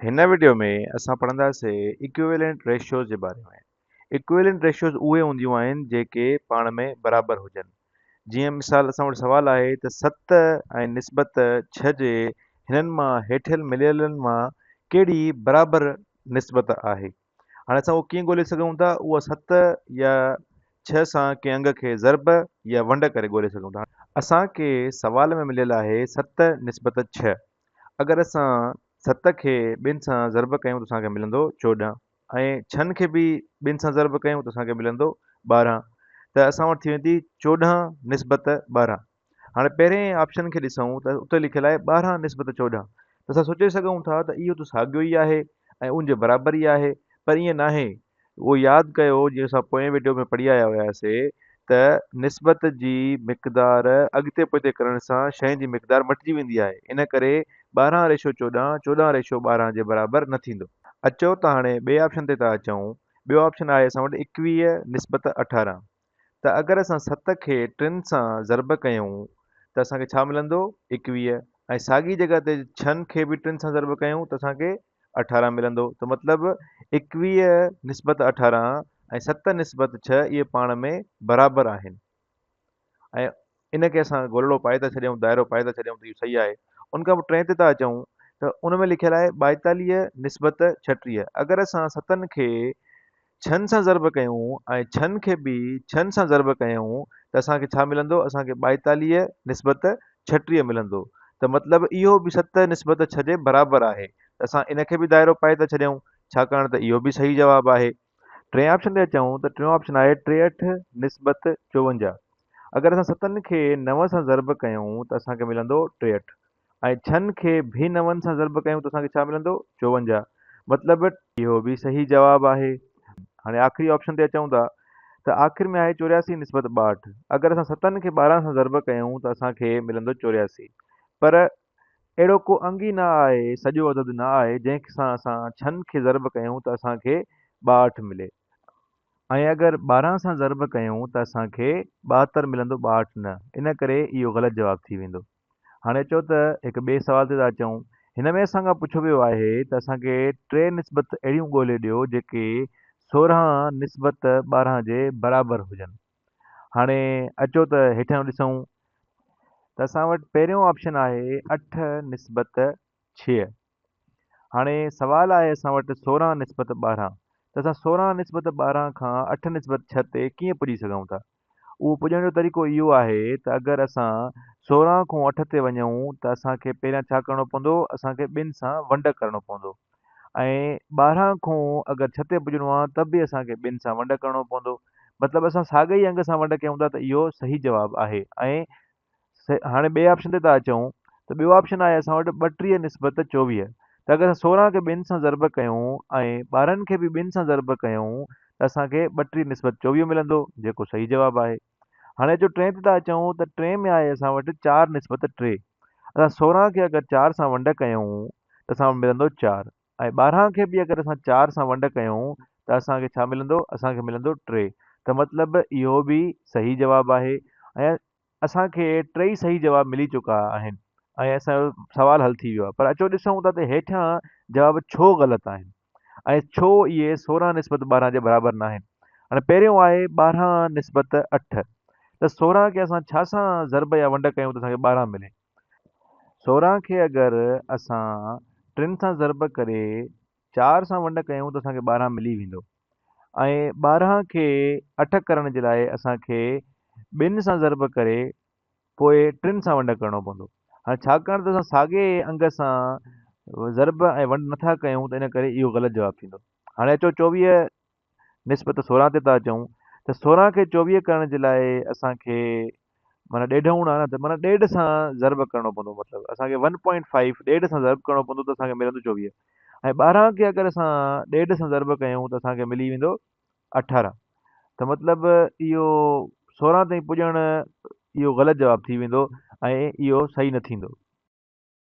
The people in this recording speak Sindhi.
هن وڊيو ۾ اسان پڙهنداسي ايڪويلنٽ ريشوز جي باري ۾. ايڪويلنٽ ريشوز اهي هونديون آهن جيڪي پاڻ ۾ برابر هجن. جيئن مثال اسان وٽ سوال آهي ته 7 ۽ نسبت 6 جي هنن مان هيٺيل مليلن مان ڪهڙي برابر نسبت آهي. هاڻي اسان اهو ڪيئن ڳولي سگهون ٿا؟ اهو 7 يا 6 سان ڪنهن انگ کي ضرب يا ونڊ ڪري ڳولي سگهون ٿا. اسان کي سوال ۾ مليل آهي 7 نسبت 6. اگر اسان 7 کي ٻن سان ضرب ڪيون ته اسان کي ملندو 14 ۽ ڇهن کي به ٻن سان ضرب ڪيون ته اسان کي ملندو 12 ته اسان وٽ ٿي ويندي 14 نسبت 12. هاڻي پهرين آپشن کي ڏسون ته اتي لکيل آهي 12 نسبت 14 ته اسان سوچي سگهون ٿا ته اهو ته ساڳيو ئي آهي ۽ ان جي برابر ئي آهي پر ائين ناهي. اهو ياد ڪيو جيئن اسان پوئين وڊيو ۾ پڙهي آيا هياسي ته نسبت جي مقدار اڳتي پوئتي ڪرڻ سان شين جي مقدار مٽجي ويندي آهي ان ڪري 12 ريشو 14، 14 ريشو 12 جي برابر نه ٿيندو. اچو ته هاڻي ٻئي آپشن تي ٿا اچون. ٻيو آپشن آهي اسان وٽ 21 نسبت 18 ته اگر اسان 7 کي ٽن سان ضرب ڪيون ته اسان کي ڇا ملندو 21 ۽ ساڳي جڳهه تي ڇهن کي به ٽن سان ضرب ڪيون ته اسان کي 18 ملندو ته مطلب 21 نسبت 18 ۽ 7 نسبت 6 اهي پاڻ ۾ برابر آهن ۽ ان کي اسان گولڙو پائي ٿا ڇڏيون دائرو پائي ٿا ڇڏيون ته اهو صحيح آهي. ان کان پوء ٽئين تي ٿا اچون ته ان ۾ لکيل آهي 42 نسبت 36 اگر اسان ستن کي ڇهن سان ضرب ڪيون ۽ ڇهن کي به ڇهن سان ضرب ڪيون ته اسان کي ڇا ملندو؟ اسان کي 42 نسبت 36 ملندو ته مطلب اهو به 7 نسبت 6 جي برابر آهي ته اسان ان کي به دائرو پائي ٿا ڇڏيون ڇاڪاڻ ته اهو به صحيح جواب آهي. ٽئين آپشن تي اچون ته ٽيون آپشن آهي 63 نسبت 54 اگر اسان ستن کي نو سان ضرب ڪيون ته اسان کي ملندو 63 ۽ ڇهن کي به نون سان ضرب ڪيون ته اسان کي ڇا ملندو؟ 54. مطلب اهو به صحيح جواب آهي. هاڻي آخري آپشن تي اچون ٿا ته آخر ۾ آهي 84 نسبت 62. اگر اسان ستن کي 12 سان ضرب ڪيون ته اسان کي ملندو 84. پر اهڙو ڪو انگ ئي نه آهي، سڄو عدد نه آهي، جنهن سان اسان ڇهن کي ضرب ڪيون ته اسان کي 62 ملي. ۽ اگر 12 سان ضرب ڪيون ته اسان کي 72 ملندو 62 نه. ان ڪري اهو غلط جواب ٿي ويندو. هاڻي اچو ته هڪ ٻئي سوال تي ٿا اچون. هن ۾ اسان کان پڇيو ويو آهي ته اسان کي ٽي نسبت اهڙيون ڳولي ڏيو جيڪي 16 نسبت 12 جي برابر هجن. هاڻي اچو ته هيٺيان ڏسون ته اسان وٽ پهريون آپشن آهي 8 نسبت 6. هاڻي سوال آهي اسان وٽ 16 نسبت 12 ته اسان 16 نسبت 12 کان 8 نسبت 6 تي ڪيئن پڄي سگهون ٿا؟ اهو پڄڻ جو طريقو اهو آهي ته اگر اسان 16 کان 8 تي وڃون ته اسان کي پهريان ڇا ڪرڻو پوندو؟ اسان کي ٻن سان ونڊ ڪرڻو پوندو ۽ 12 کان اگر 6 تي پڄڻو آهي ته به اسان کي ٻن سان ونڊ ڪرڻو پوندو. مطلب اسان ساڳئي ئي انگ سان ونڊ ڪيون ٿا ته اهو صحيح جواب آهي ۽ هاڻي ٻئي آپشن تي ٿا اچون ته ٻيو آپشن آهي اسان وٽ 32 نسبت 24 ته اگر اسان 16 کي ٻن سان ضرب ڪيون ۽ 12 کي به ٻن سان ضرب ڪيون ته اسان کي 32 نسبت 24 ملندو جيڪو صحيح جواب آهي. هاڻي اچو ٽئين تي ٿا اچون ته ٽئين ۾ آهي اسان وٽ 4 نسبت 3 اسان 16 کي اگر 4 سان ونڊ ڪيون ته اسان وٽ ملندو 4 ۽ 12 کي به اگر اسان 4 سان ونڊ ڪيون ته اسان کي ڇا ملندو؟ اسان کي ملندو 3 ته مطلب اهو به صحيح جواب آهي ۽ اسان کي ٽيئي صحيح جواب ملي چڪا آهن ۽ اسان جو سوال حل ٿي ويو آهي پر اچو ڏسون ٿا ته هيٺيان جواب ڇو غلط آهن ۽ ڇو اهي 16 نسبت 12 جي برابر ناهن. هاڻي پهريون آهي 12 نسبت 8 ته 16 کي اسان ڇا سان ضرب يا ونڊ ڪيون ته اسان کي 12 ملي. 16 کي اگر اسان ٽن سان ضرب ڪري 4 سان ونڊ ڪيون ته اسان کي 12 ملي ويندو. ۽ 12 کي 8 ڪرڻ جي لاء اسان کي ٻن سان ضرب ڪري پوء ٽن سان ونڊ ڪرڻو پوندو. هاڻي ڇاڪاڻ ته اسان ساڳئي انگ سان ضرب ۽ ونڊ نٿا ڪيون ته ان ڪري اهو غلط جواب ٿيندو. هاڻي اچو 24 نسبت 16 تي ٿا اچون ته 16 کي 24 ڪرڻ جي لاء اسان کي معنيٰ ڏيڍ هئڻ آهي نه ته معنيٰ ڏيڍ سان ضرب ڪرڻو پوندو مطلب اسان کي ون پوائنٽ فائيو ڏيڍ سان ضرب ڪرڻو پوندو ته اسان کي ملندو 24 ۽ 12 کي اگر اسان ڏيڍ سان ضرب ڪيون ته اسان کي ملي ويندو 18 ته مطلب اهو 16 تائين پڄڻ اهو غلط جواب ٿي ويندو ۽ اهو صحيح نه ٿيندو.